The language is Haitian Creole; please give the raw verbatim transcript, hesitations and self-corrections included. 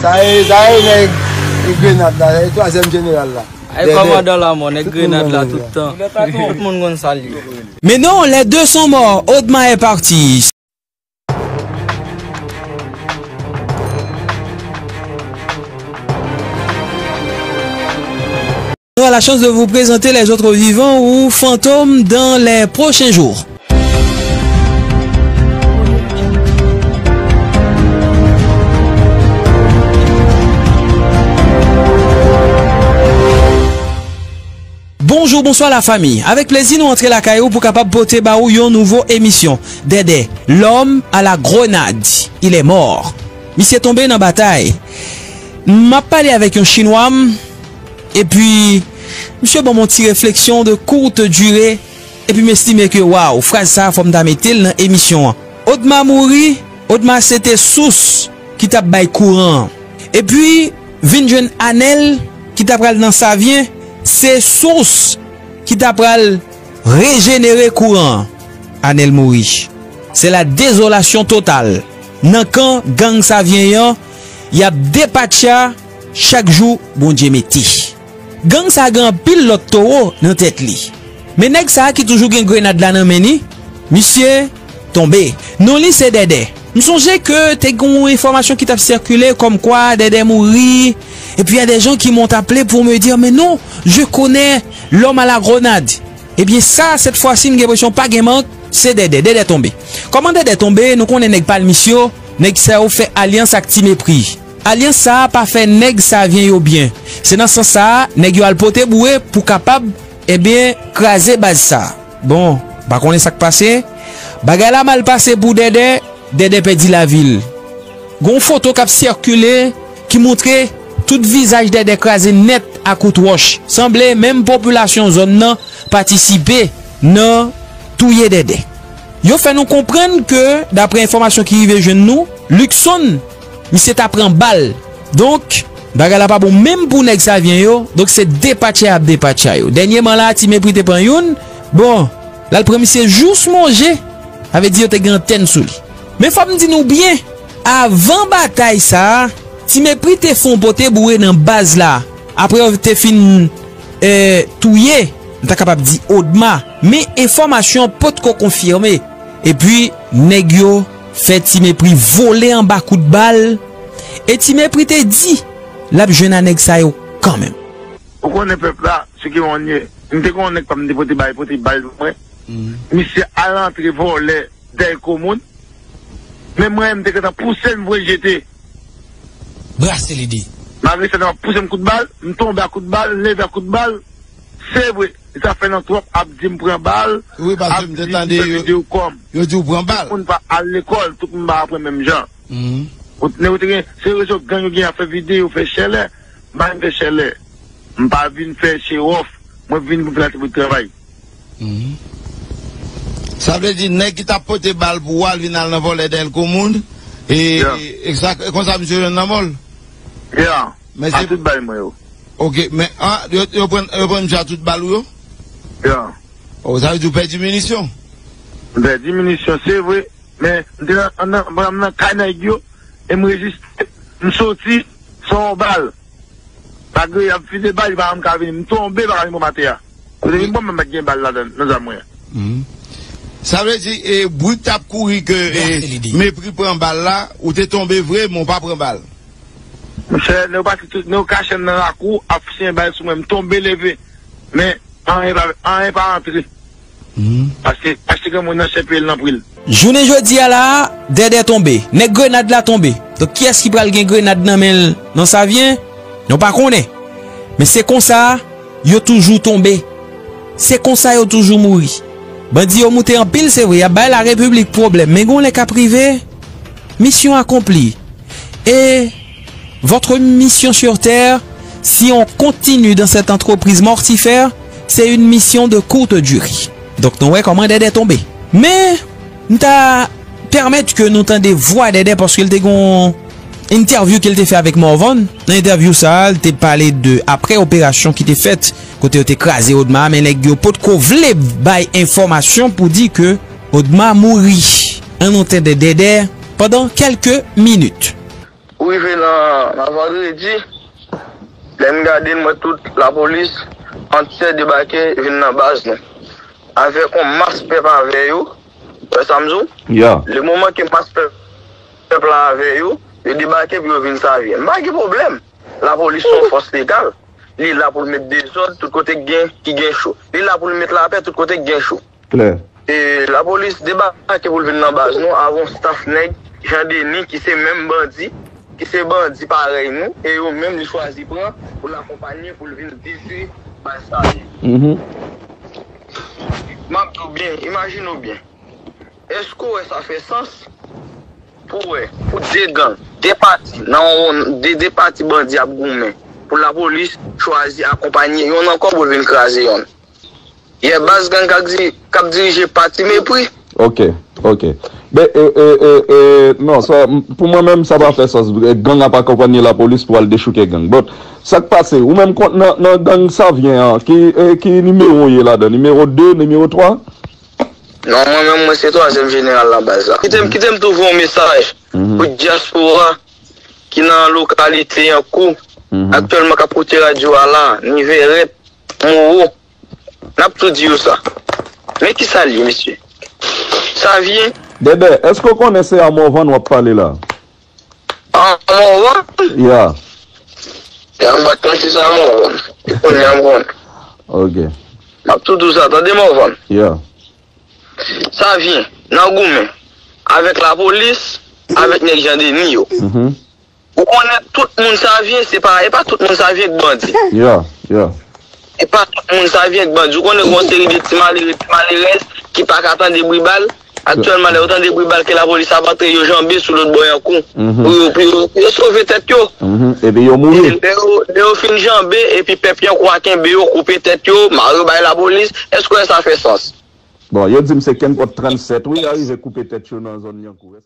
Sa e, sa e nèg grenad la, e twazyèm jeneral la. Ay, kòmandan lanmò, nèg grenad la tout tan. Tout moun konn sa l ye. Mais non, les deux sont morts. Odma est parti. On aura la chance de vous présenter les autres vivants ou fantômes dans les prochains jours. Bonjou, bonswa lafanmi. Avèk plezi nou antre lakay ou pou kapab pote ba ou yon nouvo emisyon. Dèdè, l'homme à la grenade, il est mort. Misye tonbe nan batay. M ap pale avèk yon chinwa m, epi misye ban m yon ti refleksyon de courte durée, epi m estime ke, waw, fraz sa a fò m ta mete l nan emisyon an. Odma mouri, Odma se te sous ki t ap bay kouran an. Epi, vin jwenn Anèl ki ta pral nan Savyen, se sous ki ta pral rejenere kouran an. Anèl mouri. Se la dezolasyon total. Nan kan gang Savyen an, y ap depatcha chak jou Bondye mete. Gang sa gen anpil lòt towo nan tèt li. Men nèg sa a ki toujou gen grenad la nan men li, misye tonbe. Non li se Dèdè. M sonje ke te gen yon enfòmasyon ki t ap sikile kòmkwa Dèdè mouri. Et puis, il y a des gens qui m'ont appelé pour me dire, mais non, je connais l'homme à la grenade. Ebyen sa, cette fois-ci, m gen enpresyon pa gen mank, se Dèdè. Dèdè tonbe. Kòman Dèdè tonbe? Nou konnen nèg palmis yo, nèg sa yo fè alyans ak Ti Mepri. Alyans sa a pa fè nèg Savyen yo byen. Se nan sans sa a, nèg yo al pote boure pou kapab, ebyen, kraze baz sa a. Bon, m pa konnen sa k pase. Bagay la mal pase pou Dèdè, Dèdè pèdi lavi l. Gon foto k ap sikile ki montre tout vizaj Dèdè kraze nèt a kout wòch. Sanble menm popilasyon zòn nan patisipe nan touye Dèdè. Yo fè nou konprann ke, daprè enfòmasyon ki rive jwenn nou, Luckson, misye ta pran bal. Donk, bagay la pa bon menm pou nèg Savyen yo, donk se depatcha y ap depatcha yo. Dènyèman la a, Ti Mepri te pran youn, bon, l al pran misye jous Monje, sa vle di yo te gen antèn sou li. Men fò m di nou byen, avan batay sa a, Ti Mepri te fè yon pote boure nan baz la. Apre yo te fin, eh, touye, m ta kapab di Odma, men enfòmasyon an potko konfime. Epi, nèg yo fè Ti Mepri vole anba kout bal, e Ti Mepri te di l ap jwenn a nèg sa yo kanmenm. Ou konnen pèp la, se ki yon ye. M te gen yon nèg pa m te pote bay, pote bal pou mwen. Misye al antre vòlè dèyè komoun. Men mwen, m te gentan pouse l, m voye l jete. Brase lide. Malgre sa, nan pouse m kout bal, m tonbe a kout bal, m leve a kout bal. Se vre, li ta fè nan twòp ap di m pran bal, wi, paske ap m te di m tande fè yo, videyo kò m. Yo di w pran bal. Tout moun pa al lekòl, tout moun pa aprann menm jan. Ou, nèg yo te gen, se rezo gang yo gen ap fè videyo, fè chèlè, m pa vin fè chèlè. M pa vin fè show off, mwen vin pou fè latribi travay. Sa vle di nèg ki t ap pote bal pou w al vin al nan vòlè dèyè komoun, e, e sa, e konsa misye jwenn lanmò l? Yeah. Men a se tout bal mwen yo. Ok, men, ah, yo, yo pran, yo pran misye a tout bal ou yo? Yeah. Oh, sa vle di w pèdi minisyon? M pèdi minisyon, se vre, men m te nan, nan, nan, nan kay nèg yo, e m reziste, m soti, se yon bal. Malgre y ap fize bal, li pa janm ka vini, m tonbe, pa ka vin pran m atè a. Kote vin pran m, m pa t gen bal ladan, nan zam mwen an. Sa vle di, e, bri k t ap kouri ke, e, Mepri pran bal la, ou te tonbe vre, men w pa pran bal. Monchè, nèg yo pase tout, nèg yo kache nan lakou, ap siyen bal sou mwen, m tonbe leve. Men, anyen pa, anyen pa antre. Paske, paske gen moun nan chèpye l nan pri l. Jounen jodi a la a, Dèdè tonbe. Nèg grenad la tonbe. Donk, kiyès ki pral gen grenad nan men l nan Savyen? Nou pa konnen. Men se konsa, yo toujou tonbe. Se konsa yo toujou mouri. Bandi yo moute anpil, se vre, y ap bay larepiblik pwoblèm. Men gon lè k ap rive, mission accomplie. Et votre mission sur terre, si on continue dans cette entreprise mortifère, c'est une mission de courte durée. Donk, nou wè kòman Dèdè tonbe. Men, m ta pèmèt ke nou tande vwa Dèdè, paske l te gon entèvyou ke l te fè avèk Morvan. Nan entèvyou sa a, l te pale de, aprè operasyon ki te fèt, kote yo te kraze Odma, men nèg yo potko vle bay enfòmasyon pou di ke Odma mouri. Ann nou tande Dèdè pandan kèlke minit. Pou rive nan, nan vandredi, lè n gade, n wè tout lapolis antyè debake vin nan baz nou. Avèk yon mas pèp avè yo, wè sa m di w? Yeah. Le moman ke mas pèp, pèp la avè yo, yo debake pou yo vin Savyen. M pa gen pwoblèm. Lapolis se yon fòs legal. Li la pou l met dezòd tout kote k gen, ki gen cho. Li la pou l met lapè tout kote k gen cho. Klè. E lapolis debake pou l vin nan baz nou avè yon staf nèg, Jan Deni, ki se menm bandi, ki se bandi parèy nou, e yo menm li chwazi pran pou l akonpanye pou l vin detwi baz sa yo. Mhm. M ap di w byen, imajine w byen. Èske w wè sa fè sans? Pou wè, pou de gang, de pati, nan yon, de, de pati bandi ap goumen, pou lapolis chwazi akonpanye yonn ankò pou l vin kraze yonn. Yè baz gang k ap di, k ap dirije pati mepri. Ok, ok. Ben, e, e, e, e, non, sa, m- pou mwen menm, sa pa fè sans. E, gang ap akonpanye lapolis pou al dechouke gang. Bon, sa k pase? Ou menm kont nan, nan gang Savyen an, ki, e, ki nimewo w ye ladan? Nimewo de, nimewo twa? Non, mwen menm, mwen se twazyèm jeneral nan baz la. Kite m, kite m tou voye yon mesaj Mhm. pou dyaspora ki nan lokalite Yankou, Mhm. aktyèlman k ap koute radyo a la, Nivèrèt, Mowo. N ap tou di yo sa. Men ki sa l ye, mesye? Savyen, Dèdè, èske w konnen se a Morvan w ap pale la? A Morvan? Yeah. Ya, m pa t konn se sa Morvan. Kounye a m konn. Ok. M ap tou di w sa, tande Morvan. Yeah. Savyen, nan goumen. Avèk lapolis, avèk nèg Jan Deni yo. Mhm. Ou konnen tout moun Savyen, se pa, e pa tout moun Savyen k bandi. Yeah, yeah. E pa tout moun Savyen k bandi. Ou konnen gen yon seri de ti malere, ti malerèz ki pa ka tande bri bal. Aktyèlman, lè yo tande bri bal ke lapolis ap antre, yo janbe sou lòt bò Yankou. Mhm. Pou yo, pou yo, pou yo sove tèt yo. Mhm. Epi yo mouri. Lè yo, lè yo fin janbe, epi pèp Yankou a kenbe yo, koupe tèt yo, mare yo bay lapolis. Èske w wè sa fè sans? Bon, yo di m se Kenpòt trannsèt, wi, arive koupe tèt yo nan zòn Yankou.